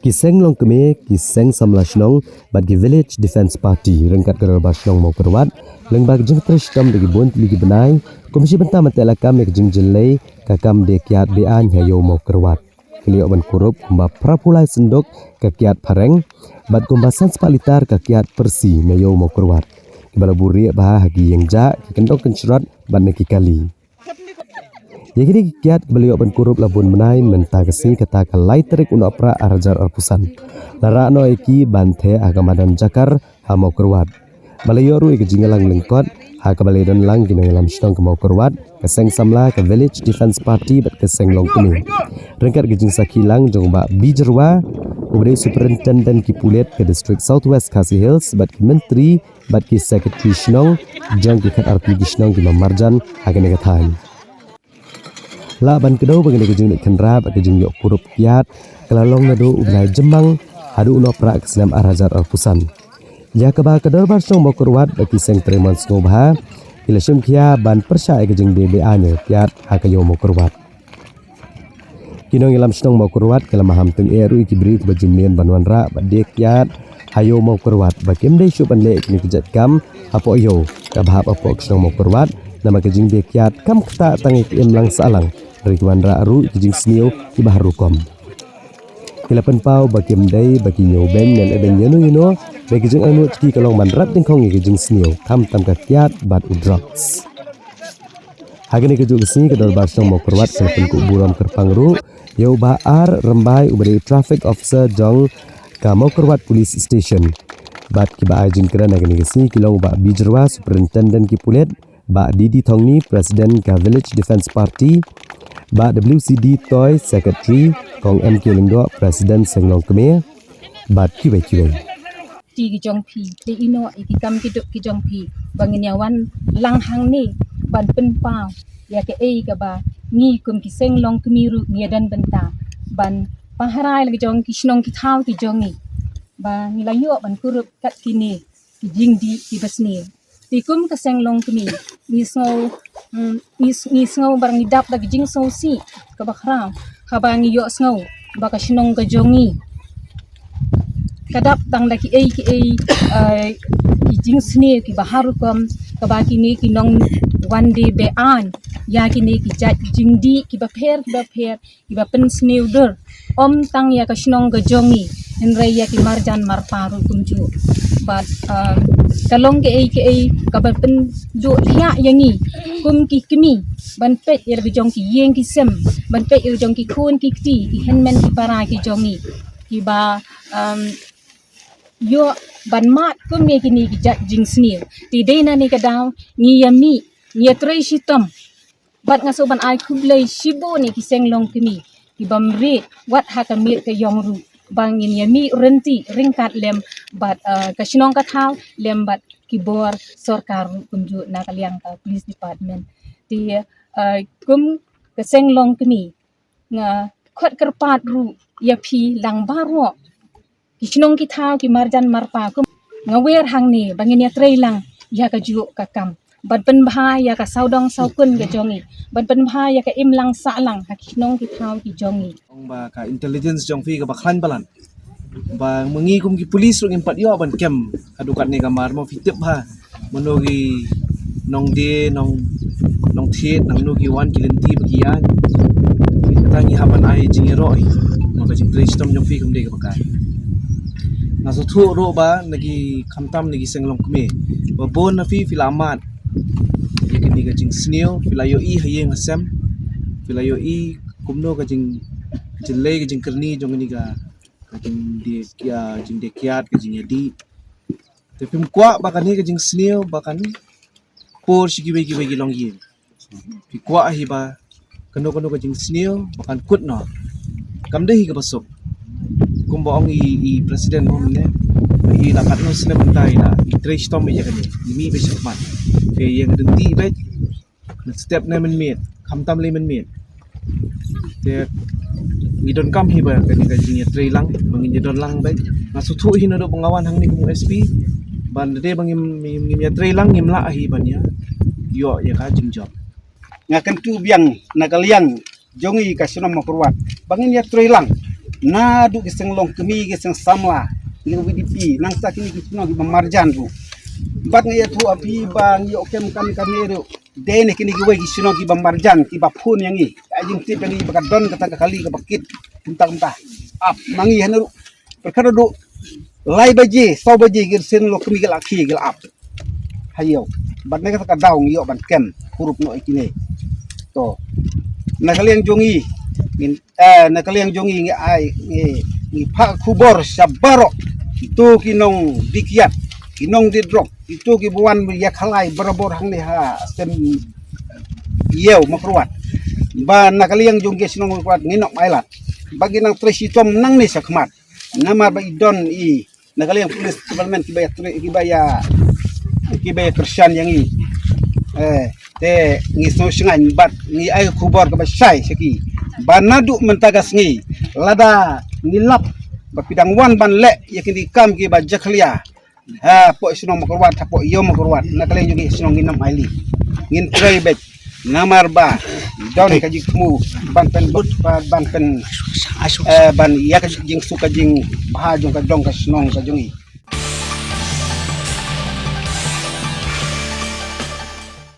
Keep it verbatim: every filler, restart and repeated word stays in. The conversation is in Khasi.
Ki seng longkmie, ki seng samla shnong bad ki Village Defence Party ryngkat ka Dorbar Shnong Mawkyrwat, lyngba ka jingtrei shitom da ki bun tylli ki bnai kum shi bynta ban teh lakam ïa ka jingjyllei ka kam die kiad be-aiñ ha Ïew Mawkyrwat. Ki la ïoh ban kurup kumba phra phew lai synduk ka kiad phareng bad kumba san spah litar ka kiad pyrsi na Ïew Mawkyrwat, kiba la buh rieh bha ha ki ïing jah, ki kyndong kynshrot bad na ki kali. Ïa kine ki kiad kiba la ïoh ban kurup la bun bnai, mynta ka sngi kata ka lai tarik u Nohprah ar hajar arphew san la rah noh ïa ki ban theh ha ka madan Jakar ha Mawkyrwat. Ba la ïoh ruh ïa ka jingïalang lyngkot ha kaba la ïadon lang ki nongïalam shnong ka Mawkyrwat, ka seng samla, ka Village Defence Party bad ka seng longkmie, ryngkat ka jingsakhi lang jong u Bah B. Jyrwa, uba dei Superintendent ki pulit ka District South West Khasi Hills, bad ki myntri bad ki secretary shnong jong ki khatar tylli ki shnong kiba marjan ha kane ka thaiñ. Lah ban kdew ba kane ka jingleit khynra bad ka jingïoh kurup kiad ka la long naduh u bnai Jymmang haduh u Nohprah ka snem ar hajar arphew san, ïa kaba ka Dorbar Shnong Mawkyrwat bad ki seng trei mon sngewbha ki la shim khia ban pyrshah ïa ka jingdie be-aiñ ïa ka kiad ha ka Ïew Mawkyrwat. Ki nongïalam shnong Mawkyrwat ki la maham tyngeh ruh ïa ki briew kiba ju mlien ban wanrah bad die kiad ha Ïew Mawkyrwat ba kim dei shuh ban leh ïa kine ki jait kam hapoh ïew kaba hap hapoh ka shnong Mawkyrwat, namar ka jingdie kiad kam ktah tang ïa ka imlang sahlang, hynrei ki wanrah ruh ïa ki jingsniew kiba har rukom. Ki la pynpaw ba kim dei ba ki ñiew beiñ ne leh beiñ ïano ïano, ba ka jingangnud jong ki ka long ban rat dyngkhong ïa ka jingsniew, khamtam ka kiad bad u drugs. Ha kane kajuh ka sngi ka Dorbar Shnong Mawkyrwat ka la pynkup burom kyrpang ruh ïa u Bah R. Rymbai, uba dei Traffic Officer jong ka Mawkyrwat Police Station. Bad kiba ai jingkren ha kane ka sngi ki long u Bah B. Jyrwa, Superintendent ki pulit, Bah D. D. Thongni, President ka Village Defence Party, Bah W. C. D. Toi, Secretary, Kong M. K. Lyngdoh, President Seng Longkmie, bad kiwei kiwei. Ti ki jong phi, te ino i ki kam ki duk ki jong phi, ba ngin ïa wan lang hangne ban pynpaw ïa kaei kaba ngi kum ki Seng Longkmie ruh ngi ïa don bynta ban pahara ïa la ki jong ki shnong ki thaw ki jong ngi, ba ngi la ïoh ban kurup kat kine ki jingdih kiba sniew. Te kum ka Seng Longkmie ngi sngew, mm, ngi s-, ngi sngew ba ngi dap da ka jingsngewsih kaba khraw haba ngi ïohsngew ba ka shnong ka jong ngi ka dap tang da kiei kiei, eh, ki jingsniew kiba har rukom, kaba kine ki nongwan die be-aiñ ïa kine ki jait jingdih kiba pher kiba pher, kiba pynsniew dur, ym tang ïa ka shnong ka jong ngi, hynrei ïa ki marjan marpa ruh kumjuh. Bad, um, ka long kaei kaei kaba pynduh thiah ïa ngi kum ki kmie ban peit ïa la ki jong ki ïing ki sem, ban peit ïa la ki jong ki khun ki kti, ki hynmen ki para ki jong ngi, kiba, um, ïoh ban mad kum ïa kine ki jait jingsniew. Te dei na kane ka daw ngi ïa mih, ngi ïa trei shitom. Bad nga sngewbha ban ai khublei shibun ïa ki Seng Longkmie ki bym rit wat ha ka miet ka ïong ruh, ba ngin ïa mih ryntih ryngkat lem bad, eh, ka shnong ka thaw lem bad ki bor sorkar ruh kumjuh na ka liang ka police department. Te, eh, kum ka Seng Longkmie nga khot kyrpad ruh ïa phi lang baroh ki shnong ki thaw ki marjan marpa, kum nga wer hangne ba ngin ïa trei lang ïa kajuh ka kam ban pynbha ïa ka sawdong sawkun ka jong ngi, ban pynbha ïa ka imlang sahlang ha ki shnong ki thaw ki jong ngi. Ong ba ka intelligence jong phi kaba khlaiñ palat, ba ma ngi kum ki police ruh ngim pat ïoh ban kem haduh katne ka mar, mo phi tip bha mano ki nongdie, nong, nongthied, nangno ki wan ki lynti ba ki ïaid. Kata ngi hap ban ai jingïaroh hi. Namar ka jingtrei shitom jong phi kam dei kaba kai. Nga sngewthuh ruh ba na ki khamtam na ki Seng Longkmie ba bun na phi phi la mad ïa kine ka jingsniew, phi la ïohi ha ïing ha sem, phi la ïohi kumno ka jingjyllei ka jingkyrni jong kane ka, ka jingdie, ka jingdie kiad, ka jingïadih. Te phim kwah ba kane ka jingsniew ba kan pur sha kiwei kiwei ki longïing. Phi kwah hi ba kano kano ka jingsniew ba kan kut noh. Kam dei hi kaba suk. Kumba ong i, i president mo mynne, i la katno snem mynta i la trei shitom ïa kane. I mih beit shakhmat. Te ïeng ryntih beit. Na step ne mynmiet, khamtam lei mynmiet. Te ngi donkam hi ba kane ka jingïatreilang ba ngin ïa don lang beit. Nga sngewthuh hi naduh ba nga wan hangne kum u S P ba lada ba ngim, ngim, ngim ïatreilang ngim lah hi ban ïa ïoh ïa ka jingjop. Nga kyntu biang na ka liang jong ngi ka shnong Mawkyrwat ba ngin ïatreilang. Naduh ki seng longkmie, ki seng samla, ki V D P, nangta kine ki shnong kiba marjan ruh. Bad nga ïathuh ha phi ba ngi ïoh kem kane kane ruh dei na kine kiwei ki shnong kiba marjan, kiba phone ïa ngi. Ka jingtip ïa ngi ba ka don kata ka kali kaba kit kumta kumta. Ap ma ngi hana ruh. Pyrkhat haduh lai baje, saw baje ki seng longkmie ki la khie ki la ap ha ïew. Bad na kata ka daw ngi ïoh ban kem kurup noh ïa kine. To, na ka liang jong ngi, ngin, eh, na ka liang jong ngi ngi ai, ngi, ngi phah khubor sha baroh kito ki nongdie kiad, ki nongdie drok, kito kiba wan ïakhalai barabor hangne ha sem ïew Mawkyrwat. Ba na ka liang jong ki shnong Mawkyrwat ngin ym ailad. Ba ngin nang trei shitom nangne shakhmat. Namar ba i don i na ka liang police department kiba ïa trei, kiba ïa, kiba ïa kyrshan ïa ngi. Eh, te ngi sngewsyngan bad ngi ai khubor kaba shai sha ki. Ba naduh mynta ka sngi lada ngi lap ba phi dang wan ban leh ïa kine ki kam kiba jakhlia hapoh shnong Mawkyrwat, hapoh ïew Mawkyrwat, na ka liang jong ngi shnong ngin ym ailad. Ngin trei beit. Namar ba don ka jingthmu ban pynbud, ban pyn, eh, ban ïa ka jingsuk ka jingbha jong ka dong ka shnong ka jong ngi.